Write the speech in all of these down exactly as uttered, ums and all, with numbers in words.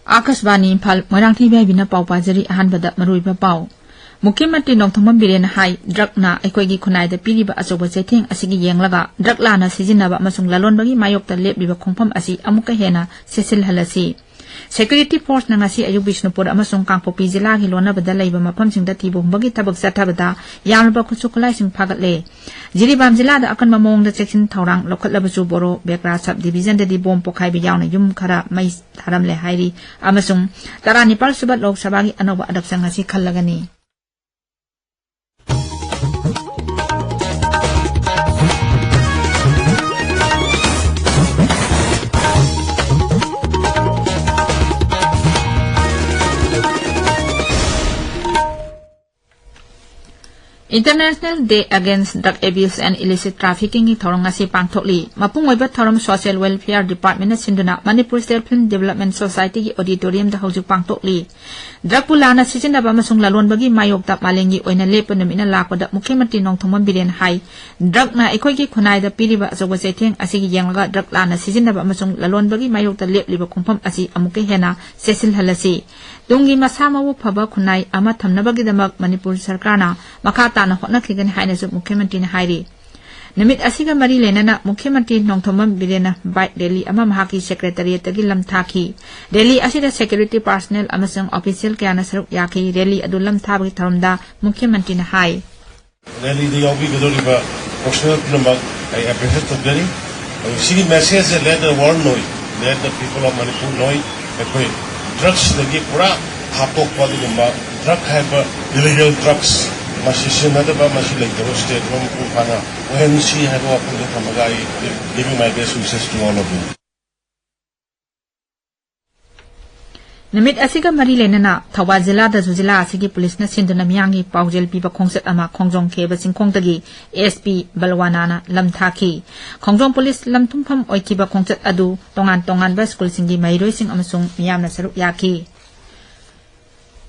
ꯑꯥꯀꯥꯁꯕꯥꯅꯤ ꯏꯝꯐꯥꯜ, ꯃꯣꯏꯔꯥꯡꯊꯦꯝ ꯏꯕꯦꯕꯤꯅ ꯄꯥꯎ ꯄꯥꯖꯔꯤ꯫ ꯑꯍꯥꯟꯕꯗ ꯃꯔꯨꯑꯣꯏꯕ ꯄꯥꯎ꯫ ꯃꯨꯈ꯭ꯌ ꯃꯟꯇ꯭ꯔꯤ ꯅꯣꯡꯊꯣꯝꯕꯝ ꯕꯤꯔꯦꯟꯅ ꯍꯥꯏ, ꯗ꯭ꯔꯒꯅ ꯑꯩꯈꯣꯏꯒꯤ ꯈꯨꯟꯅꯥꯏꯗ ꯄꯤꯔꯤꯕ ꯑꯆꯧꯕ ꯆꯩꯊꯦꯡ ꯑꯁꯤꯒꯤ ꯌꯦꯡꯂꯒ ꯗ꯭ꯔꯒ ꯂꯥꯟꯅ ꯁꯤꯖꯤꯟꯅꯕ ꯑꯃꯁꯨꯡ ꯂꯂꯣꯟꯕꯒꯤ ꯃꯥꯌꯣꯛꯇ ꯂꯦꯞꯂꯤꯕ ꯈꯣꯡꯐꯝ ꯑꯁꯤ ꯑꯃꯨꯛꯀ ꯍꯦꯟꯅ ꯆꯦꯠꯁꯤꯜꯍꯜꯂꯁꯤ꯫ Security Forceꯅ ꯉꯁꯤ ꯑꯌꯨꯛ ꯕꯤꯁꯅꯨꯄꯨꯔ ꯑꯃꯁꯨꯡ ꯀꯥꯡꯄꯣꯛꯄꯤ ꯖꯤꯂꯥꯒꯤ ꯂꯣꯟꯅꯕꯗ ꯂꯩꯕ ꯃꯐꯝꯁꯤꯡꯗ ꯊꯤꯕ ꯍꯨꯝꯕꯒꯤ ꯊꯕꯛ ꯆꯠꯊꯕꯗ ꯌꯥꯝꯂꯕ ꯈꯨꯠꯁꯨ ꯈꯨꯠꯂꯥꯏꯁꯤꯡ ꯐꯥꯒꯠꯂꯦ꯫ ꯖꯤꯔꯤꯕꯥꯝ ꯖꯤꯂꯥꯗ ꯑꯀꯟꯕ ꯃꯑꯣꯡꯗ ꯆꯦꯛꯁꯤꯟ ꯊꯧꯔꯥꯡ ꯂꯧꯈꯠꯂꯕꯁꯨ ꯕꯣꯔꯣ ꯕꯦꯀ꯭ꯔꯥ sub divisionꯗꯗꯤ ꯕꯣꯝ ꯄꯣꯈꯥꯏꯕ ꯌꯥꯎꯅ ꯌꯨꯝ ꯈꯔ ꯃꯩ ꯊꯥꯔꯝꯂꯦ ꯍꯥꯏꯔꯤ꯫ ꯑꯃꯁꯨꯡ ꯇꯔꯥꯅꯤꯄꯥꯜ ꯁꯨꯕ ꯂꯣꯛ ꯁꯚꯥꯒꯤ ꯑꯅꯧꯕ ꯑꯗꯞꯁꯟ ꯉꯁꯤ ꯈꯜꯂꯒꯅꯤ꯫ International Day Against Drug Abuse and Illicit Traffickingꯒꯤ ꯊꯧꯔꯝ ꯉꯁꯤ ꯄꯥꯡꯊꯣꯛꯂꯤ꯫ ꯃꯄꯨꯡ ꯑꯣꯏꯕ ꯊꯧꯔꯝ Social Welfare Departmentꯅ ꯁꯤꯟꯗꯨꯅ Manipur State Film Development Societyꯒꯤ auditoriumꯗ ꯍꯧꯖꯤꯛ ꯄꯥꯡꯊꯣꯛꯂꯤ꯫ ꯗ꯭ꯔꯒꯄꯨ ꯂꯥꯟꯅ ꯁꯤꯖꯤꯟꯅꯕ ꯑꯃꯁꯨꯡ ꯂꯂꯣꯟꯕꯒꯤ ꯃꯥꯌꯣꯛꯇ ꯃꯥꯂꯦꯝꯒꯤ ꯑꯣꯏꯅ ꯂꯦꯞꯄ ꯅꯨꯃꯤꯠꯅ ꯂꯥꯛꯄꯗ ꯃꯨꯈ꯭ꯌ ꯃꯟꯇ꯭ꯔꯤ ꯅꯣꯡꯊꯣꯝꯕꯝ ꯕꯤꯔꯦꯟ ꯍꯥꯏ, ꯗ꯭ꯔꯒꯅ ꯑꯩꯈꯣꯏꯒꯤ ꯈꯨꯟꯅꯥꯏꯗ ꯄꯤꯔꯤꯕ ꯑꯆꯧꯕ ꯆꯩꯊꯦꯡ ꯑꯁꯤꯒꯤ ꯌꯦꯡꯂꯒ ꯗ꯭ꯔꯒ ꯂꯥꯟꯅ ꯁꯤꯖꯤꯟꯅꯕ ꯑꯃꯁꯨꯡ ꯂꯂꯣꯟꯕꯒꯤ ꯃꯥꯌꯣꯛꯇ ꯂꯦꯞꯂꯤꯕ ꯈꯣꯡꯐꯝ ꯑꯁꯤ ꯑꯃꯨꯛꯀ ꯍꯦꯟꯅ ꯆꯦꯠꯁꯤꯜꯍꯜꯂꯁꯤ꯫ ꯇꯨꯡꯒꯤ ꯃꯁꯥ ꯃꯎ ꯐꯕ ꯈꯨꯟꯅꯥꯏ ꯑꯃ ꯊꯝꯅꯕꯒꯤꯗꯃꯛ ꯃꯅꯤꯄꯨꯔ ꯁꯔꯀꯥꯔꯅ ꯃꯈꯥ ꯇꯥꯅ ꯍꯣꯠꯅꯈꯤꯒꯅꯤ ꯍꯥꯏꯅꯁꯨ ꯃꯨꯈ꯭ꯌ ꯃꯟꯇ꯭ꯔꯤꯅ ꯍꯥꯏꯔꯤ꯫ ꯅꯨꯃꯤꯠ ꯑꯁꯤꯒ ꯃꯔꯤ ꯂꯩꯅꯅ ꯃꯨꯈ꯭ꯌ ꯃꯟꯇ꯭ꯔꯤ ꯅꯣꯡꯊꯣꯝꯕꯝ ꯕꯤꯔꯦꯟꯅ bike rally ꯑꯃ ꯃꯍꯥꯛꯀꯤ secretariatꯇꯒꯤ ꯂꯝꯊꯥꯈꯤ꯫ Rally ꯑꯁꯤꯗ security personnel ꯑꯃꯁꯨꯡ official ꯀꯌꯥꯅ ꯁꯔꯨꯛ ꯌꯥꯈꯤ꯫ Rally ꯑꯗꯨ ꯂꯝꯊꯥꯕꯒꯤ ꯊꯧꯔꯝꯗ ꯃꯨꯈ꯭ꯌ ꯃꯟꯇ꯭ꯔꯤꯅ ꯍꯥꯏ꯫ Rallyꯗ ꯌꯥꯎꯕꯤꯒꯗꯧꯔꯤꯕ professional ꯄꯨꯝꯅꯃꯛ ꯑꯩ appreciate ꯇꯧꯖꯔꯤ꯫ ꯑꯗꯨ ꯁꯤꯒꯤ messageꯁꯦ let the world know it, let the people of Manipur know it꯫ ꯑꯩꯈꯣꯏ drugsꯗꯒꯤ ꯄꯨꯔꯥ ꯍꯥꯠꯇꯣꯛꯄ ꯑꯗꯨꯒꯨꯝꯕ drug ꯍꯥꯏꯕ illegal drugs ꯃꯁꯤ ꯁꯤꯖꯤꯟꯅꯗꯕ, ꯃꯁꯤ ꯂꯩꯇꯕ state ꯑꯃ ꯃꯄꯨꯡ ꯐꯥꯅ ꯑꯣꯏꯍꯟꯁꯤ ꯍꯥꯏꯕ ꯋꯥꯐꯝꯗ ꯊꯝꯃꯒ ꯑꯩ giving my best wishes to all of you꯫ ꯅꯨꯃꯤꯠ ꯑꯁꯤꯒ ꯃꯔꯤ ꯂꯩꯅꯅ ꯊꯧꯕꯥꯜ ꯖꯤꯂꯥꯗꯁꯨ ꯖꯤꯂꯥ ꯑꯁꯤꯒꯤ ꯄꯨꯂꯤꯁꯅ ꯁꯤꯟꯗꯨꯅ ꯃꯤꯌꯥꯝꯒꯤ ꯄꯥꯎꯖꯦꯜ ꯄꯤꯕ ꯈꯣꯡꯆꯠ ꯑꯃ ꯈꯣꯡꯖꯣꯝ ꯈꯦꯕ ꯆꯤꯡꯈꯣꯡꯗꯒꯤ SP ꯕꯜꯋꯥꯅꯥꯅ ꯂꯝꯊꯥꯈꯤ꯫ ꯈꯣꯡꯖꯣꯝ ꯄꯨꯂꯤꯁ ꯂꯝꯊꯨꯡꯐꯝ ꯑꯣꯏꯈꯤꯕ ꯈꯣꯡꯆꯠ ꯑꯗꯨ ꯇꯣꯉꯥꯟ ꯇꯣꯉꯥꯟꯕ ꯁ꯭ꯀꯨꯜꯁꯤꯡꯒꯤ ꯃꯍꯩꯔꯣꯏꯁꯤꯡ ꯑꯃꯁꯨꯡ ꯃꯤꯌꯥꯝꯅ ꯁꯔꯨꯛ ꯌꯥꯈꯤ꯫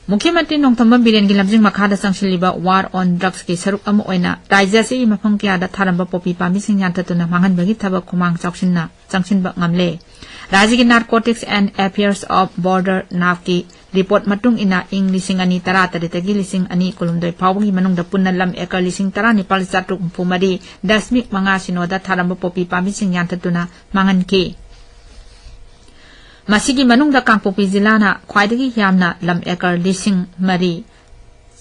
ꯃꯨꯈ꯭ꯌ ꯃꯟꯇ꯭ꯔꯤ ꯅꯣꯡꯊꯣꯝꯕꯝ ꯕꯤꯔꯦꯟꯒꯤ ꯂꯝꯖꯤꯡ ꯃꯈꯥꯗ ꯆꯪꯁꯤꯜꯂꯤꯕ War on Drugsꯀꯤ ꯁꯔꯨꯛ ꯑꯃ ꯑꯣꯏꯅ ꯔꯥꯖ꯭ꯌ ꯑꯁꯤꯒꯤ ꯃꯐꯝ ꯀꯌꯥꯗ ꯊꯥꯔꯝꯕ ꯄꯣꯄꯤ ꯄꯥꯝꯕꯤꯁꯤꯡ ꯌꯥꯟꯊꯠꯇꯨꯅ ꯃꯥꯡꯍꯟꯕꯒꯤ ꯊꯕꯛ ꯈꯨꯃꯥꯡ ꯆꯥꯎꯁꯤꯟꯅ ꯆꯪꯁꯤꯟꯕ ꯉꯝꯂꯦ꯫ ꯔꯥꯖ꯭ꯌꯒꯤ Narcotics and Affairs of Border, NAFBꯀꯤ report ꯃꯇꯨꯡ ꯏꯟꯅ ꯏꯪ ꯂꯤꯁꯤꯡ ꯑꯅꯤ ꯇꯔꯥ ꯇꯔꯦꯠꯇꯒꯤ ꯂꯤꯁꯤꯡ ꯑꯅꯤ ꯀꯨꯟꯍꯨꯝꯗꯣꯏ ꯐꯥꯎꯕꯒꯤ ꯃꯅꯨꯡꯗ ꯄꯨꯟꯅ ꯂꯝ acre ꯂꯤꯁꯤꯡ ꯇꯔꯥ ꯅꯤꯄꯥꯜ ꯆꯥꯇ꯭ꯔꯨꯛ ꯍꯨꯝꯐꯨ ꯃꯔꯤ ꯗꯁꯃꯤꯛ ꯃꯉꯥ ꯁꯤꯅꯣꯗ ꯊꯥꯔꯝꯕ ꯄꯣꯄꯤ ꯄꯥꯝꯕꯤꯁꯤꯡ ꯌꯥꯟꯊꯠꯇꯨꯅ ꯃꯥꯡꯍꯟꯈꯤ꯫ ꯃꯁꯤꯒꯤ ꯃꯅꯨꯡꯗ ꯀꯥꯡꯄꯣꯛꯄꯤ ꯖꯤꯂꯥꯅ ꯈ꯭ꯋꯥꯏꯗꯒꯤ ꯌꯥꯝꯅ ꯂꯝ acre ꯂꯤꯁꯤꯡ ꯃꯔꯤ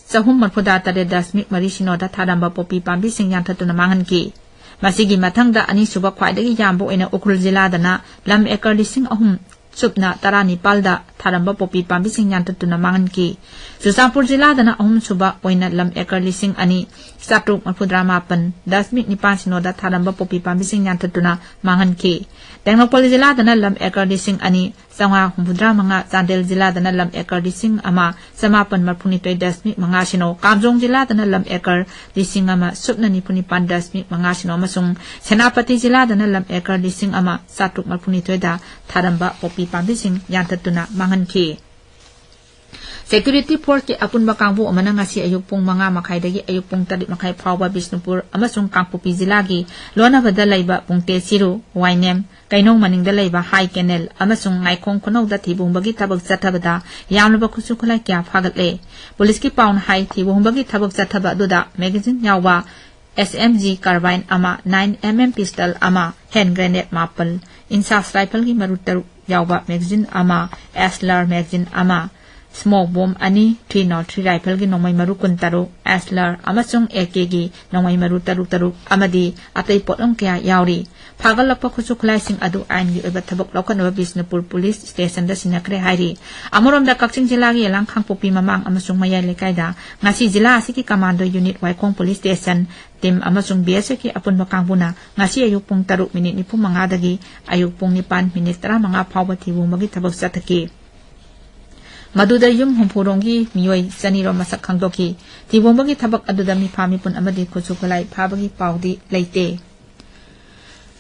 ꯆꯍꯨꯝ ꯃꯔꯤꯐꯨꯇꯔꯦꯠ ꯗꯁꯃꯤꯛ ꯃꯔꯤ ꯁꯤꯅꯣꯗ ꯊꯥꯔꯝꯕ ꯄꯣꯄꯤ ꯄꯥꯝꯕꯤꯁꯤꯡ ꯌꯥꯟꯊꯠꯇꯨꯅ ꯃꯥꯡꯍꯟꯈꯤ꯫ ꯃꯁꯤꯒꯤ ꯃꯊꯪꯗ ꯑꯅꯤꯁꯨꯕ ꯈ꯭ꯋꯥꯏꯗꯒꯤ ꯌꯥꯝꯕ ꯑꯣꯏꯅ ꯎꯈ꯭ꯔꯨꯜ ꯖꯤꯂꯥꯗꯅ ꯂꯝ acre ꯂꯤꯁꯤꯡ ꯑꯍꯨꯝ ꯁꯨꯞꯅ ꯇꯔꯥꯅꯤꯄꯥꯜꯗ ꯊꯥꯔꯝꯕ ꯄꯣꯄꯤ ꯄꯥꯝꯕꯤꯁꯤꯡ ꯌꯥꯟꯊꯠꯇꯨꯅ ꯃꯥꯡꯍꯟꯈꯤ꯫ ꯆꯨꯔꯆꯥꯟꯄꯨꯔ ꯖꯤꯂꯥꯗꯅ ꯑꯍꯨꯝꯁꯨꯕ ꯑꯣꯏꯅ ꯂꯝ acre ꯂꯤꯁꯤꯡ ꯑꯅꯤ ꯆꯥꯇ꯭ꯔꯨꯛ ꯃꯔꯤꯐꯨꯇꯔꯥꯃꯥꯄꯜ ꯗꯁꯃꯤꯛ ꯅꯤꯄꯥꯜ ꯁꯤꯅꯣꯗ ꯊꯥꯔꯝꯕ ꯄꯣꯄꯤ ꯄꯥꯝꯕꯤꯁꯤꯡ ꯌꯥꯟꯊꯠꯇꯨꯅ ꯃꯥꯡꯍꯟꯈꯤ꯫ ꯇꯦꯡꯅꯧꯄꯜ ꯖꯤꯂꯥꯗꯅ ꯂꯝ acre ꯂꯤꯁꯤꯡ ꯑꯅꯤ ꯆꯥꯝꯃꯉꯥ ꯍꯨꯝꯐꯨꯇꯔꯥ ꯃꯉꯥ, ꯆꯥꯟꯗꯦꯜ ꯖꯤꯂꯥꯗꯅ ꯂꯝ acre ꯂꯤꯁꯤꯡ ꯑꯃ ꯆꯃꯥꯄꯜ ꯃꯔꯤꯐꯨꯅꯤꯊꯣꯏ ꯗꯁꯃꯤꯛ ꯃꯉꯥ ꯁꯤꯅꯣ, ꯀꯥꯝꯖꯣꯡ ꯖꯤꯂꯥꯗꯅ ꯂꯝ acre ꯂꯤꯁꯤꯡ ꯑꯃ ꯁꯨꯞꯅ ꯅꯤꯐꯨ ꯅꯤꯄꯥꯜ ꯗꯁꯃꯤꯛ ꯃꯉꯥ ꯁꯤꯅꯣ ꯑꯃꯁꯨꯡ ꯁꯦꯅꯥꯄꯇꯤ ꯖꯤꯂꯥꯗꯅ ꯂꯝ acre ꯂꯤꯁꯤꯡ ꯑꯃ ꯆꯥꯇ꯭ꯔꯨꯛ ꯃꯔꯤꯐꯨꯅꯤꯊꯣꯏꯗ ꯊꯥꯔꯝꯕ ꯄꯣꯄꯤ ꯄꯥꯝꯕꯤꯁꯤꯡ ꯌꯥꯟꯊꯠꯇꯨꯅ ꯃꯥꯡꯍꯟꯈꯤ꯫ Security forceꯀꯤ ꯑꯄꯨꯟꯕ ꯀꯥꯡꯕꯨ ꯑꯃꯅ ꯉꯁꯤ ꯑꯌꯨꯛ ꯄꯨꯡ ꯃꯉꯥ ꯃꯈꯥꯏꯗꯒꯤ ꯑꯌꯨꯛ ꯄꯨꯡ ꯇꯔꯦꯠ ꯃꯈꯥꯏ ꯐꯥꯎꯕ ꯕꯤꯁꯅꯨꯄꯨꯔ ꯑꯃꯁꯨꯡ ꯀꯥꯡꯄꯣꯛꯄꯤ ꯖꯤꯂꯥꯒꯤ ꯂꯣꯟꯅꯕꯗ ꯂꯩꯕ ꯄꯨꯡꯇꯦ ꯆꯤꯔꯨ, ꯋꯥꯏꯅꯦꯝ, ꯀꯩꯅꯧ ꯃꯅꯤꯡꯗ ꯂꯩꯕ ꯍꯥꯏ ꯀꯦꯅꯦꯜ ꯑꯃꯁꯨꯡ ꯉꯥꯏꯈꯣꯡ ꯈꯨꯅꯧꯗ ꯊꯤꯕ ꯍꯨꯝꯕꯒꯤ ꯊꯕꯛ ꯆꯠꯊꯕꯗ ꯌꯥꯝꯂꯕ ꯈꯨꯠꯁꯨ ꯈꯨꯠꯂꯥꯏ ꯀꯌꯥ ꯐꯥꯒꯠꯂꯦ꯫ ꯄꯨꯂꯤꯁꯀꯤ ꯄꯥꯎꯅ ꯍꯥꯏ, ꯊꯤꯕ ꯍꯨꯝꯕꯒꯤ ꯊꯕꯛ ꯆꯠꯊꯕ ꯑꯗꯨꯗ magazine ꯌꯥꯎꯕ S M G carbine ꯑꯃ, nine M M pistol ꯑꯃ, hand grenade ꯃꯥꯄꯜ, INSAS rifleꯒꯤ ꯃꯔꯨ ꯇꯔꯨꯛ ꯌꯥꯎꯕ magazine ꯑꯃ, Asler magazine ꯑꯃ, smoke bomb ꯑꯅꯤ, three nought three rifleꯒꯤ ꯅꯣꯡꯃꯩ ꯃꯔꯨ ꯀꯨꯟꯇꯔꯨꯛ, Asler ꯑꯃꯁꯨꯡ AKꯒꯤ ꯅꯣꯡꯃꯩ ꯃꯔꯨ ꯇꯔꯨꯛ ꯇꯔꯨꯛ ꯑꯃꯗꯤ ꯑꯇꯩ ꯄꯣꯠꯂꯝ ꯀꯌꯥ ꯌꯥꯎꯔꯤ꯫ ꯐꯥꯒꯠꯂꯛꯄ ꯈꯨꯠꯁꯨ ꯈꯨꯠꯂꯥꯏꯁꯤꯡ ꯑꯗꯨ ꯑꯥꯏꯟꯒꯤ ꯑꯣꯏꯕ ꯊꯕꯛ ꯂꯧꯈꯠꯅꯕ ꯕꯤꯁꯅꯨꯄꯨꯔ ꯄꯨꯂꯤꯁ ꯁ꯭ꯇꯦꯁꯟꯗ ꯁꯤꯟꯅꯈ꯭ꯔꯦ ꯍꯥꯏꯔꯤ꯫ ꯑꯃꯔꯣꯝꯗ ꯀꯛꯆꯤꯡ ꯖꯤꯂꯥꯒꯤ ꯌꯦꯂꯥꯡ ꯈꯥꯡꯄꯣꯛꯄꯤ ꯃꯃꯥꯡ ꯑꯃꯁꯨꯡ ꯃꯌꯥꯏ ꯂꯩꯀꯥꯏꯗ ꯉꯁꯤ ꯖꯤꯂꯥ ꯑꯁꯤꯒꯤ commando unit, Waikhong police station team ꯑꯃꯁꯨꯡ BSFꯀꯤ ꯑꯄꯨꯟꯕ ꯀꯥꯡꯕꯨꯅ ꯉꯁꯤ ꯑꯌꯨꯛ ꯄꯨꯡ ꯇꯔꯨꯛ ꯃꯤꯅꯤꯠ ꯅꯤꯐꯨ ꯃꯉꯥꯗꯒꯤ ꯑꯌꯨꯛ ꯄꯨꯡ ꯅꯤꯄꯥꯟ ꯃꯤꯅꯤꯠ ꯇꯔꯥꯃꯉꯥ ꯐꯥꯎꯕ ꯊꯤꯕ ꯍꯨꯝꯕꯒꯤ ꯊꯕꯛ ꯆꯠꯊꯈꯤ꯫ ꯃꯗꯨꯗ ꯌꯨꯝ ꯍꯨꯝꯐꯨꯔꯣꯝꯒꯤ ꯃꯤꯑꯣꯏ ꯆꯅꯤꯔꯣꯝ ꯃꯁꯛ ꯈꯪꯗꯣꯛꯈꯤ꯫ ꯊꯤꯕ ꯍꯨꯝꯕꯒꯤ ꯊꯕꯛ ꯑꯗꯨꯗ ꯃꯤꯐꯥ ꯃꯤꯄꯨꯟ ꯑꯃꯗꯤ ꯈꯨꯠꯁꯨ ꯈꯨꯠꯂꯥꯏ ꯐꯥꯕꯒꯤ ꯄꯥꯎꯗꯤ ꯂꯩꯇꯦ꯫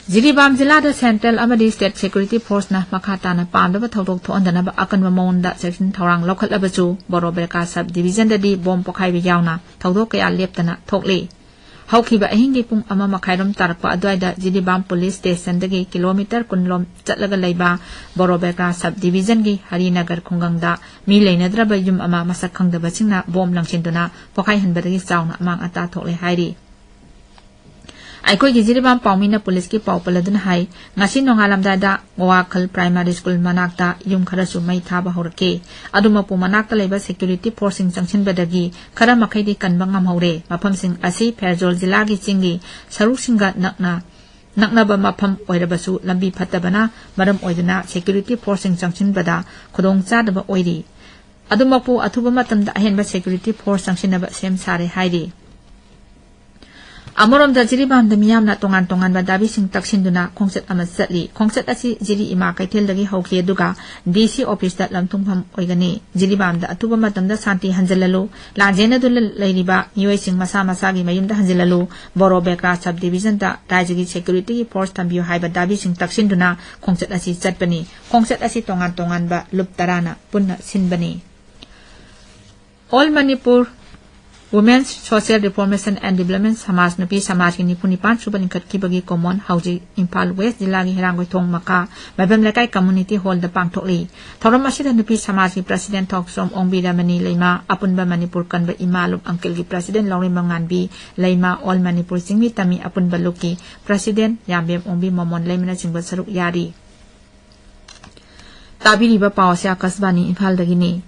ꯖꯤꯔꯤꯕꯥꯝ ꯖꯤꯂꯥꯗ ꯁꯦꯟꯇ꯭ꯔꯦꯜ ꯑꯃꯗꯤ ꯁ꯭ꯇꯦꯠ ꯁꯦꯀ꯭ꯌꯨꯔꯤꯇꯤ ꯐꯣꯔꯁꯅ ꯃꯈꯥ ꯇꯥꯅ ꯄꯥꯝꯗꯕ ꯊꯧꯗꯣꯛ ꯊꯣꯛꯍꯟꯗꯅꯕ ꯑꯀꯟꯕ ꯃꯑꯣꯡꯗ ꯆꯦꯛꯁꯤꯟ ꯊꯧꯔꯥꯡ ꯂꯧꯈꯠꯂꯕꯁꯨ, ꯕꯣꯔꯣ ꯕꯦꯀꯥ ꯁꯕ ꯗꯤꯕꯤꯖꯟꯗꯗꯤ ꯕꯣꯝ ꯄꯣꯈꯥꯏꯕ ꯌꯥꯎꯅ ꯊꯧꯗꯣꯛ ꯀꯌꯥ ꯂꯦꯞꯇꯅ ꯊꯣꯛꯂꯤ꯫ ꯍꯧꯈꯤꯕ ꯑꯍꯤꯡꯒꯤ ꯄꯨꯡ ꯑꯃ ꯃꯈꯥꯏꯔꯣꯝ ꯇꯥꯔꯛꯄ ꯑꯗꯨꯋꯥꯏꯗ ꯖꯤꯔꯤꯕꯥꯝ ꯄꯨꯂꯤꯁ ꯁ꯭ꯇꯦꯁꯟꯗꯒꯤ ꯀꯤꯂꯣꯃꯤꯇꯔ ꯀꯨꯟ ꯂꯣꯝ ꯆꯠꯂꯒ ꯂꯩꯕ ꯕꯣꯔꯣ ꯕꯦꯀꯥ ꯁꯕ ꯗꯤꯕꯤꯖꯟꯒꯤ ꯍꯔꯤꯅꯒꯔ ꯈꯨꯡꯒꯪꯗ ꯃꯤ ꯂꯩꯅꯗ꯭ꯔꯕ ꯌꯨꯝ ꯑꯃ ꯃꯁꯛ ꯈꯪꯗꯕꯁꯤꯡꯅ ꯕꯣꯝ ꯂꯪꯁꯤꯟꯗꯨꯅ ꯄꯣꯈꯥꯏꯍꯟꯕꯗꯒꯤ ꯆꯥꯎꯅ ꯑꯃꯥꯡ ꯑꯇꯥ ꯊꯣꯛꯂꯦ ꯍꯥꯏꯔꯤ꯫ ꯑꯩꯈꯣꯏꯒꯤ ꯖꯤꯔꯤꯕꯥꯝ ꯄꯥꯎꯃꯤꯅ ꯄꯨꯂꯤꯁꯀꯤ ꯄꯥꯎ ꯄꯜꯂꯗꯨꯅ ꯍꯥꯏ, ꯉꯁꯤ ꯅꯣꯡꯉꯥꯜꯂꯝꯗꯥꯏꯗ ꯒꯣꯋꯥꯈꯜ ꯄ꯭ꯔꯥꯏꯃꯥꯔꯤ ꯁ꯭ꯀꯨꯜ ꯃꯅꯥꯛꯇ ꯌꯨꯝ ꯈꯔꯁꯨ ꯃꯩ ꯊꯥꯕ ꯍꯧꯔꯛꯈꯤ꯫ ꯑꯗꯨꯃꯛꯄꯨ ꯃꯅꯥꯛꯇ ꯂꯩꯕ ꯁꯦꯀ꯭ꯌꯨꯔꯤꯇꯤ ꯐꯣꯔꯁꯁꯤꯡ ꯆꯪꯁꯤꯟꯕꯗꯒꯤ ꯈꯔ ꯃꯈꯩꯗꯤ ꯀꯟꯕ ꯉꯝꯍꯧꯔꯦ꯫ ꯃꯐꯝꯁꯤꯡ ꯑꯁꯤ ꯐꯦꯔꯖꯣꯜ ꯖꯤꯂꯥꯒꯤ ꯆꯤꯡꯒꯤ ꯁꯔꯨꯛꯁꯤꯡꯒ ꯅꯛꯅ, ꯅꯛꯅꯕ ꯃꯐꯝ ꯑꯣꯏꯔꯕꯁꯨ ꯂꯝꯕꯤ ꯐꯠꯇꯕꯅ ꯃꯔꯝ ꯑꯣꯏꯗꯨꯅ ꯁꯦꯀ꯭ꯌꯨꯔꯤꯇꯤ ꯐꯣꯔꯁꯁꯤꯡ ꯆꯪꯁꯤꯟꯕꯗ ꯈꯨꯗꯣꯡꯆꯥꯗꯕ ꯑꯣꯏꯔꯤ꯫ ꯑꯗꯨꯃꯛꯄꯨ ꯑꯊꯨꯕ ꯃꯇꯝꯗ ꯑꯍꯦꯟꯕ ꯁꯦꯀ꯭ꯌꯨꯔꯤꯇꯤ ꯐꯣꯔꯁ ꯆꯪꯁꯤꯟꯅꯕ ꯁꯦꯝ ꯁꯥꯔꯦ ꯍꯥꯏꯔꯤ꯫ ꯑꯃꯔꯣꯝꯗ ꯖꯤꯔꯤꯕꯥꯝꯗ ꯃꯤꯌꯥꯝꯅ ꯇꯣꯉꯥꯟ ꯇꯣꯉꯥꯟꯕ ꯗꯥꯕꯤꯁꯤꯡ ꯇꯛꯁꯤꯟꯗꯨꯅ ꯈꯣꯡꯆꯠ ꯑꯃ ꯆꯠꯂꯤ꯫ ꯈꯣꯡꯆꯠ ꯑꯁꯤ ꯖꯤꯔꯤ ꯏꯃꯥ ꯀꯩꯊꯦꯜꯗꯒꯤ ꯍꯧꯈꯤ, ꯑꯗꯨꯒ ꯗꯤ ꯁꯤ ꯑꯣꯐꯤꯁꯇ ꯂꯝꯊꯨꯡꯐꯝ ꯑꯣꯏꯒꯅꯤ꯫ ꯖꯤꯔꯤꯕꯥꯝꯗ ꯑꯊꯨꯕ ꯃꯇꯝꯗ ꯁꯥꯟꯇꯤ ꯍꯟꯖꯤꯜꯂꯜꯂꯨ, ꯂꯥꯟꯖꯦꯟꯅꯗꯨꯅ ꯂꯩꯔꯤꯕ ꯃꯤꯑꯣꯏꯁꯤꯡ ꯃꯁꯥ ꯃꯁꯥꯒꯤ ꯃꯌꯨꯝꯗ ꯍꯟꯖꯤꯜꯂꯜꯂꯨ, ꯕꯣꯔꯣ ꯕꯦꯀ꯭ꯔꯥ ꯁꯕ ꯗꯤꯕꯤꯖꯟꯗ ꯔꯥꯏꯖꯒꯤ ꯁꯦꯀ꯭ꯌꯨꯔꯤꯇꯤꯒꯤ ꯐꯣꯔꯁ ꯊꯝꯕꯤꯌꯨ ꯍꯥꯏꯕ ꯗꯥꯕꯤꯁꯤꯡ ꯇꯛꯁꯤꯟꯗꯨꯅ ꯈꯣꯡꯆꯠ ꯑꯁꯤ ꯆꯠꯄꯅꯤ꯫ ꯈꯣꯡꯆꯠ ꯑꯁꯤ ꯇꯣꯉꯥꯟ ꯇꯣꯉꯥꯟꯕ ꯂꯨꯞ ꯇꯔꯥꯅ ꯄꯨꯟꯅ ꯁꯤꯟꯕꯅꯤ꯫ All Manipur Women's Social Reformation and Development ꯁꯃꯥꯖ ꯅꯨꯄꯤ ꯁꯃꯥꯖꯀꯤ ꯅꯤꯐꯨ ꯅꯤꯄꯥꯟ ꯁꯨꯕ ꯂꯤꯡꯈꯠꯈꯤꯕꯒꯤ ꯀꯣꯃꯣꯟ ꯍꯧꯖꯤꯛ ꯏꯝꯐꯥꯜ ꯋꯦꯁ ꯖꯤꯂꯥꯒꯤ ꯍꯩꯔꯥꯡꯒꯣꯏꯊꯣꯡ ꯃꯈꯥ ꯃꯥꯏꯕꯝ ꯂꯩꯀꯥꯏ ꯀꯝꯃꯨꯅꯤꯇꯤ ꯍꯣꯜꯗ ꯄꯥꯡꯊꯣꯛꯂꯤ꯫ ꯊꯧꯔꯝ ꯑꯁꯤꯗ ꯅꯨꯄꯤ ꯁꯃꯥꯖꯀꯤ ꯄ꯭ꯔꯁꯤꯗꯦꯟ ꯊꯣꯛꯆꯣꯝ ꯑꯣꯡꯕꯤ ꯔꯃꯅꯤ ꯂꯩꯃꯥ, ꯑꯄꯨꯟꯕ ꯃꯅꯤꯄꯨꯔ ꯀꯟꯕ ꯏꯃꯥ ꯂꯨꯞ ꯑꯪꯀꯜꯒꯤ ꯄ꯭ꯔꯁꯤꯗꯦꯟ ꯂꯧꯔꯦꯝꯕꯝ ꯉꯥꯟꯕꯤ ꯂꯩꯃꯥ, ꯑꯣꯜ ꯃꯅꯤꯄꯨꯔ ꯆꯤꯡꯃꯤ ꯇꯝꯃꯤ ꯑꯄꯨꯟꯕ ꯂꯨꯞꯀꯤ ꯄ꯭ꯔꯁꯤꯗꯦꯟ ꯌꯥꯝꯕꯦꯝ ꯑꯣꯡꯕꯤ ꯃꯣꯃꯣꯟ ꯂꯩꯃꯅꯆꯤꯡꯕ ꯁꯔꯨꯛ ꯌꯥꯔꯤ꯫ ꯇꯥꯕꯤꯔꯤꯕ ꯄꯥꯎ ꯑꯁꯤ ꯑꯀꯥꯁꯕꯥꯅꯤ ꯏꯝꯐꯥꯜꯗꯒꯤꯅꯤ꯫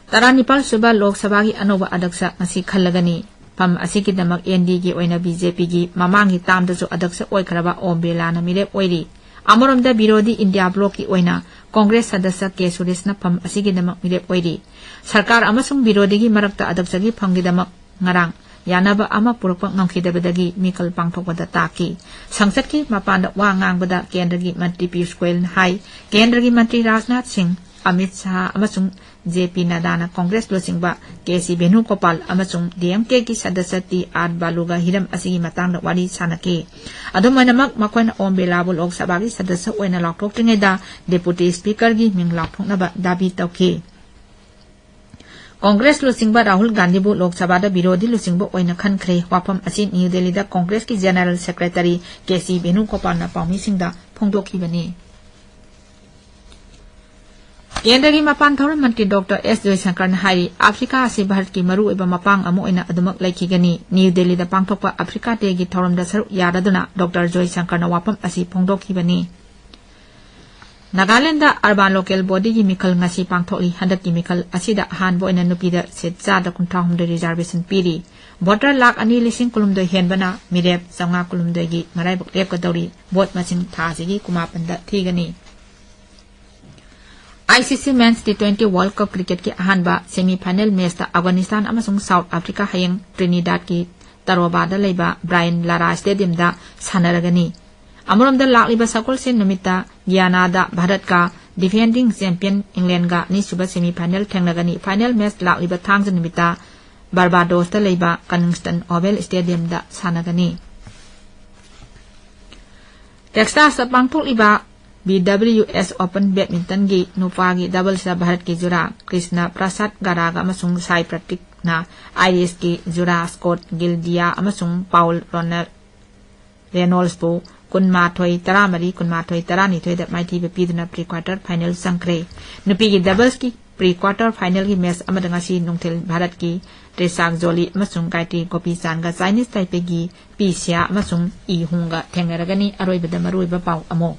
ꯇꯔꯥꯅꯤꯄꯥꯜ ꯁꯨꯕ ꯂꯣꯛ ꯁꯚꯥꯒꯤ ꯑꯅꯧꯕ ꯑꯗꯛꯁ ꯉꯁꯤ ꯈꯜꯂꯒꯅꯤ꯫ ꯐꯝ ꯑꯁꯤꯒꯤꯗꯃꯛ ꯑꯦꯟ ꯗꯤꯒꯤ ꯑꯣꯏꯅ ꯕꯤ ꯖꯦ ꯄꯤꯒꯤ ꯃꯃꯥꯡꯒꯤ ꯇꯥꯝꯗꯁꯨ ꯑꯗꯛꯁ ꯑꯣꯏꯈ꯭ꯔꯕ ꯑꯣꯝ ꯕꯤꯔꯂꯥꯅ ꯃꯤꯔꯦꯞ ꯑꯣꯏꯔꯤ꯫ ꯑꯃꯔꯣꯝꯗ ꯕꯤꯔꯣꯙꯤ ꯏꯟꯗꯤꯌꯥ ꯕ꯭ꯂꯣꯛꯀꯤ ꯑꯣꯏꯅ ꯀꯣꯡꯒ꯭ꯔꯦꯁ ꯁꯗꯁ꯭ꯌ ꯀꯦ ꯁꯨꯔꯦꯁꯅ ꯐꯝ ꯑꯁꯤꯒꯤꯗꯃꯛ ꯃꯤꯔꯦꯞ ꯑꯣꯏꯔꯤ꯫ ꯁꯔꯀꯥꯔ ꯑꯃꯁꯨꯡ ꯕꯤꯔꯣꯙꯤꯒꯤ ꯃꯔꯛꯇ ꯑꯗꯛꯁꯒꯤ ꯐꯝꯒꯤꯗꯃꯛ ꯉꯔꯥꯡ ꯌꯥꯅꯕ ꯑꯃ ꯄꯨꯔꯛꯄ ꯉꯝꯈꯤꯗꯕꯗꯒꯤ ꯃꯤꯈꯜ ꯄꯥꯡꯊꯣꯛꯄꯗ ꯇꯥꯈꯤ꯫ ꯁꯪꯁꯠꯀꯤ ꯃꯄꯥꯟꯗ ꯋꯥ ꯉꯥꯡꯕꯗ ꯀꯦꯟꯗ꯭ꯔꯒꯤ ꯃꯟꯇ꯭ꯔꯤ ꯄꯤꯌꯨꯁ ꯒꯣꯌꯜꯅ ꯍꯥꯏ, ꯀꯦꯟꯗ꯭ꯔꯒꯤ ꯃꯟꯇ꯭ꯔꯤ ꯔꯥꯖꯅꯥꯊ ꯁꯤꯡ, ꯑꯃꯤꯠ ꯁꯥꯍ ꯑꯃꯁꯨꯡ ꯖꯦ ꯄꯤ ꯅꯗꯥꯅ ꯀꯣꯡꯒ꯭ꯔꯦꯁ ꯂꯨꯆꯤꯡꯕ ꯀꯦ ꯁꯤ ꯚꯦꯅꯨꯒꯣꯄꯥꯜ ꯑꯃꯁꯨꯡ ꯗꯤ ꯑꯦꯝ ꯀꯦꯒꯤ ꯁꯗꯁ꯭ꯌ ꯇꯤ ꯑꯥꯔ ꯕꯥꯂꯨꯒ ꯍꯤꯔꯝ ꯑꯁꯤꯒꯤ ꯃꯇꯥꯡꯗ ꯋꯥꯔꯤ ꯁꯥꯟꯅꯈꯤ꯫ ꯑꯗꯨꯝ ꯑꯣꯏꯅꯃꯛ, ꯃꯈꯣꯏꯅ ꯑꯣꯝ ꯕꯤꯔꯂꯥꯕꯨ ꯂꯣꯛ ꯁꯚꯥꯒꯤ ꯁꯗꯁ꯭ꯌ ꯑꯣꯏꯅ ꯂꯥꯎꯊꯣꯛꯇ꯭ꯔꯤꯉꯩꯗ ꯗꯦꯄꯨꯇꯤ ꯁ꯭ꯄꯤꯀꯔꯒꯤ ꯃꯤꯡ ꯂꯥꯎꯊꯣꯛꯅꯕ ꯗꯥꯕꯤ ꯇꯧꯈꯤ꯫ ꯀꯣꯡꯒ꯭ꯔꯦꯁ ꯂꯨꯆꯤꯡꯕ ꯔꯥꯍꯨꯜ ꯒꯥꯟꯙꯤꯕꯨ ꯂꯣꯛ ꯁꯚꯥꯗ ꯕꯤꯔꯣꯙꯤ ꯂꯨꯆꯤꯡꯕ ꯑꯣꯏꯅ ꯈꯟꯈ꯭ꯔꯦ꯫ ꯋꯥꯐꯝ ꯑꯁꯤ ꯅ꯭ꯌꯨ ꯗꯦꯜꯂꯤꯗ ꯀꯣꯡꯒ꯭ꯔꯦꯁꯀꯤ ꯖꯦꯅꯔꯦꯜ ꯁꯦꯀ꯭ꯔꯦꯇꯔꯤ ꯀꯦ ꯁꯤ ꯚꯦꯅꯨꯒꯣꯄꯥꯜꯅ ꯄꯥꯎꯃꯤꯁꯤꯡꯗ ꯐꯣꯡꯗꯣꯛꯈꯤꯕꯅꯤ꯫ ꯀꯦꯟꯗ꯭ꯔꯒꯤ ꯃꯄꯥꯟ ꯊꯧꯔꯝ ꯃꯟꯇ꯭ꯔꯤ ꯗꯣꯛꯇꯔ ꯑꯦꯁ ꯖꯣꯏꯁꯪꯀꯔꯅ ꯍꯥꯏꯔꯤ, ꯑꯐ꯭ꯔꯤꯀꯥ ꯑꯁꯤ ꯚꯥꯔꯠꯀꯤ ꯃꯔꯨꯑꯣꯏꯕ ꯃꯄꯥꯡ ꯑꯃ ꯑꯣꯏꯅ ꯑꯗꯨꯃꯛ ꯂꯩꯈꯤꯒꯅꯤ꯫ ꯅ꯭ꯌꯨ ꯗꯦꯜꯂꯤꯗ ꯄꯥꯡꯊꯣꯛꯄ ꯑꯐ꯭ꯔꯤꯀꯥ ꯗꯦꯒꯤ ꯊꯧꯔꯝꯗ ꯁꯔꯨꯛ ꯌꯥꯗꯨꯅ ꯗꯣꯛꯇꯔ ꯖꯣꯏꯁꯪꯀꯔꯅ ꯋꯥꯐꯝ ꯑꯁꯤ ꯐꯣꯡꯗꯣꯛꯈꯤꯕꯅꯤ꯫ ꯅꯥꯒꯥꯂꯦꯟꯗ ꯑꯔꯕꯥꯟ ꯂꯣꯀꯦꯜ ꯕꯣꯗꯤꯒꯤ ꯃꯤꯈꯜ ꯉꯁꯤ ꯄꯥꯡꯊꯣꯛꯂꯤ꯫ ꯍꯟꯗꯛꯀꯤ ꯃꯤꯈꯜ ꯑꯁꯤꯗ ꯑꯍꯥꯟꯕ ꯑꯣꯏꯅ ꯅꯨꯄꯤꯗ ꯁꯤꯠ ꯆꯥꯗ ꯀꯨꯟꯊ꯭ꯔꯥ ꯍꯨꯝꯗꯣꯏ ꯔꯤꯖꯥꯔꯕꯦꯁꯟ ꯄꯤꯔꯤ꯫ ꯚꯣꯇꯔ ꯂꯥꯈ ꯑꯅꯤ ꯂꯤꯁꯤꯡ ꯀꯨꯟꯍꯨꯝꯗꯣꯏ ꯍꯦꯟꯕꯅ ꯃꯤꯔꯦꯞ ꯆꯥꯝꯃꯉꯥ ꯀꯨꯟꯍꯨꯝꯗꯣꯏꯒꯤ ꯃꯔꯥꯏꯕꯛ ꯂꯦꯞꯀꯗꯧꯔꯤ꯫ ꯚꯣꯠ ꯃꯁꯤꯡ ꯊꯥ ꯑꯁꯤꯒꯤ ꯀꯨꯟꯃꯥꯄꯟꯗ ꯊꯤꯒꯅꯤ꯫ ꯑꯥꯏ ꯁꯤ ꯁꯤ ꯃꯦꯟꯁ ꯇꯤ ꯇ꯭ꯋꯦꯟꯇꯤ ꯋꯥꯔꯜꯗ ꯀꯞ ꯀ꯭ꯔꯤꯀꯦꯠꯀꯤ ꯑꯍꯥꯟꯕ ꯁꯦꯃꯤ ꯐꯥꯏꯅꯦꯜ ꯃꯦꯆꯇ ꯑꯐꯒꯥꯅꯤꯁꯇꯥꯟ ꯑꯃꯁꯨꯡ ꯁꯥꯎꯠ ꯑꯐ꯭ꯔꯤꯀꯥ ꯍꯌꯦꯡ ꯇ꯭ꯔꯤꯅꯤꯗꯥꯗꯀꯤ ꯇꯔꯣꯕꯥꯗ ꯂꯩꯕ ꯕ꯭ꯔꯥꯌꯟ ꯂꯥꯔꯥ ꯁ꯭ꯇꯦꯗꯤꯌꯝꯗ ꯁꯥꯟꯅꯔꯒꯅꯤ꯫ ꯑꯃꯔꯣꯝꯗ, ꯂꯥꯛꯂꯤꯕ ꯁꯒꯣꯜꯁꯦꯟ ꯅꯨꯃꯤꯠꯇ ꯒꯤꯌꯥꯅꯥꯗ ꯚꯥꯔꯠꯀ ꯗꯤꯐꯦꯟꯗꯤꯡ ꯆꯦꯝꯄꯤꯌꯟ ꯏꯪꯂꯦꯟꯗꯒ ꯑꯅꯤꯁꯨꯕ ꯁꯦꯃꯤ ꯐꯥꯏꯅꯦꯜ ꯊꯦꯡꯅꯒꯅꯤ꯫ ꯐꯥꯏꯅꯦꯜ ꯃꯦꯆ ꯂꯥꯛꯂꯤꯕ ꯊꯥꯡꯖ ꯅꯨꯃꯤꯠꯇ ꯕꯥꯔꯕꯥꯗꯣꯁꯇ ꯂꯩꯕ ꯀꯅꯤꯡꯁꯇꯟ ꯑꯣꯚꯦꯜ ꯁ꯭ꯇꯦꯗꯤꯌꯝꯗ ꯁꯥꯟꯅꯒꯅꯤ꯫ ꯇꯦꯛꯁꯥꯁꯇ ꯄꯥꯡꯊꯣꯛꯂꯤꯕ ꯕꯤ ꯗꯕ꯭ꯂꯤꯌꯨ ꯑꯦꯁ ꯑꯣꯄꯟ ꯕꯦꯗꯃꯤꯟꯇꯟꯒꯤ ꯅꯨꯄꯥꯒꯤ ꯗꯕꯜꯁꯇ ꯚꯥꯔꯠꯀꯤ ꯖꯨꯔꯥ ꯀ꯭ꯔꯤꯁꯅ ꯄ꯭ꯔꯁꯥꯗ ꯒꯥꯔꯥꯒ ꯑꯃꯁꯨꯡ ꯁꯥꯏ ꯄ꯭ꯔꯇꯤꯛꯅ ꯑꯥꯏꯔꯤꯁꯀꯤ ꯖꯨꯔꯥ ꯁ꯭ꯀꯣꯠ ꯒꯤꯜꯗꯤꯌꯥ ꯑꯃꯁꯨꯡ ꯄꯥꯎꯜ ꯔꯣꯅꯔ ꯔꯦꯅꯣꯜꯁꯄꯨ ꯀꯨꯟꯃꯥꯊꯣꯏ ꯇꯔꯥꯃꯔꯤ, ꯀꯨꯟꯃꯥꯊꯣꯏ ꯇꯔꯥꯅꯤꯊꯣꯏꯗ ꯃꯥꯏꯊꯤꯕ ꯄꯤꯗꯨꯅ ꯄ꯭ꯔꯤ ꯀ꯭ꯋꯥꯔꯇꯔ ꯐꯥꯏꯅꯦꯜ ꯆꯪꯈ꯭ꯔꯦ꯫ ꯅꯨꯄꯤꯒꯤ ꯗꯕꯜꯁꯀꯤ ꯄ꯭ꯔꯤ ꯀ꯭ꯋꯥꯔꯇꯔ ꯐꯥꯏꯅꯦꯜꯒꯤ ꯃꯦꯆ ꯑꯃꯗ ꯉꯁꯤ ꯅꯨꯡꯊꯤꯜ ꯚꯥꯔꯠꯀꯤ ꯇ꯭ꯔꯤꯁꯥꯛ ꯖꯣꯂꯤ ꯑꯃꯁꯨꯡ ꯒꯥꯌꯇ꯭ꯔꯤ ꯒꯣꯄꯤꯆꯥꯟꯒ ꯆꯥꯏꯅꯤꯁ ꯇꯥꯏꯄꯦꯒꯤ ꯄꯤ ꯁꯤꯌꯥ ꯑꯃꯁꯨꯡ ꯏ ꯍꯨꯡꯒ ꯊꯦꯡꯅꯔꯒꯅꯤ꯫ ꯑꯔꯣꯏꯕꯗ ꯃꯔꯨꯑꯣꯏꯕ ꯄꯥꯎ ꯑꯃꯨꯛ꯫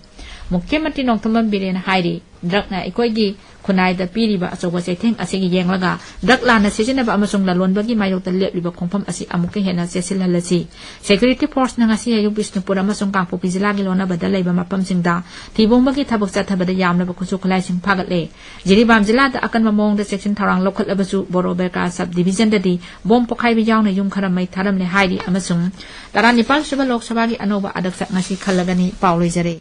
ꯃꯨꯈ꯭ꯌ ꯃꯟꯇ꯭ꯔꯤ ꯅꯣꯡꯊꯣꯝꯕꯝ ꯕꯤꯔꯦꯟꯅ ꯍꯥꯏꯔꯤ, ꯗ꯭ꯔꯒꯅ ꯑꯩꯈꯣꯏꯒꯤ ꯈꯨꯟꯅꯥꯏꯗ ꯄꯤꯔꯤꯕ ꯑꯆꯧꯕ ꯆꯩꯊꯦꯡ ꯑꯁꯤꯒꯤ ꯌꯦꯡꯂꯒ ꯗ꯭ꯔꯒ ꯂꯥꯟꯅ ꯁꯤꯖꯤꯟꯅꯕ ꯑꯃꯁꯨꯡ ꯂꯂꯣꯟꯕꯒꯤ ꯃꯥꯌꯣꯛꯇ ꯂꯦꯞꯂꯤꯕ ꯈꯣꯡꯐꯝ ꯑꯁꯤ ꯑꯃꯨꯛꯀ ꯍꯦꯟꯅ ꯆꯦꯠꯁꯤꯜꯍꯜꯂꯁꯤ꯫ ꯁꯦꯀ꯭ꯌꯨꯔꯤꯇꯤ ꯐꯣꯔꯁꯅ ꯉꯁꯤ ꯑꯌꯨꯛ ꯕꯤꯁꯅꯨꯄꯨꯔ ꯑꯃꯁꯨꯡ ꯀꯥꯡꯄꯣꯛꯄꯤ ꯖꯤꯂꯥꯒꯤ ꯂꯣꯟꯅꯕꯗ ꯂꯩꯕ ꯃꯐꯝꯁꯤꯡꯗ ꯊꯤꯕꯣꯡꯕꯒꯤ ꯊꯕꯛ ꯆꯠꯊꯕꯗ ꯌꯥꯝꯂꯕ ꯈꯨꯠꯁꯨ ꯈꯨꯠꯂꯥꯏꯁꯤꯡ ꯐꯥꯒꯠꯂꯦ꯫ ꯖꯤꯔꯤꯕꯥꯝ ꯖꯤꯂꯥꯗ ꯑꯀꯟꯕ ꯃꯑꯣꯡꯗ ꯆꯦꯛꯁꯤꯟ ꯊꯧꯔꯥꯡ ꯂꯧꯈꯠꯂꯕꯁꯨ, ꯕꯣꯔꯣ ꯕꯦꯔꯀꯥ ꯁꯕ ꯗꯤꯚꯤꯖꯟꯗꯗꯤ ꯕꯣꯝ ꯄꯣꯈꯥꯏꯕ ꯌꯥꯎꯅ ꯌꯨꯝ ꯈꯔ ꯃꯩ ꯊꯥꯔꯝꯂꯦ ꯍꯥꯏꯔꯤ ꯑꯃꯁꯨꯡ ꯇꯔꯥꯅꯤꯄꯥꯜ ꯁꯨꯕ ꯂꯣꯛ ꯁꯚꯥꯒꯤ ꯑꯅꯧꯕ ꯑꯗꯛꯁ ꯉꯁꯤ ꯈꯜꯂꯒꯅꯤ꯫ ꯄꯥꯎ ꯂꯣꯏꯖꯔꯦ꯫